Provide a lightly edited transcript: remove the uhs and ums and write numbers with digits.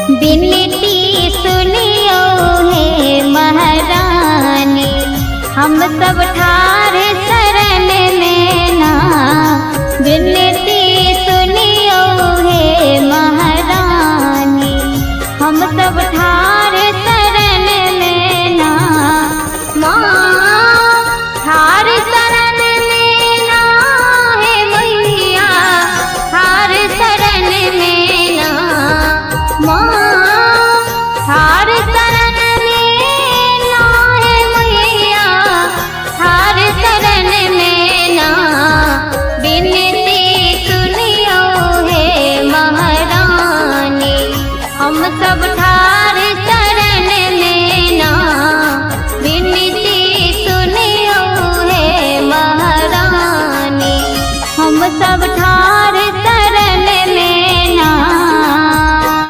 विनती सुनियो हे महारानी, हम सब ठार शरण में ना। विनती सुनियो हे महारानी, हम सब ठार शरण में ना। माँ ठार शरण में ना हे मैया, ठार शरण में ना। माँ ठार शरण में ना हे मैया, ठार शरण में ना। विनती सुनियो हे महारानी, हम सब ठार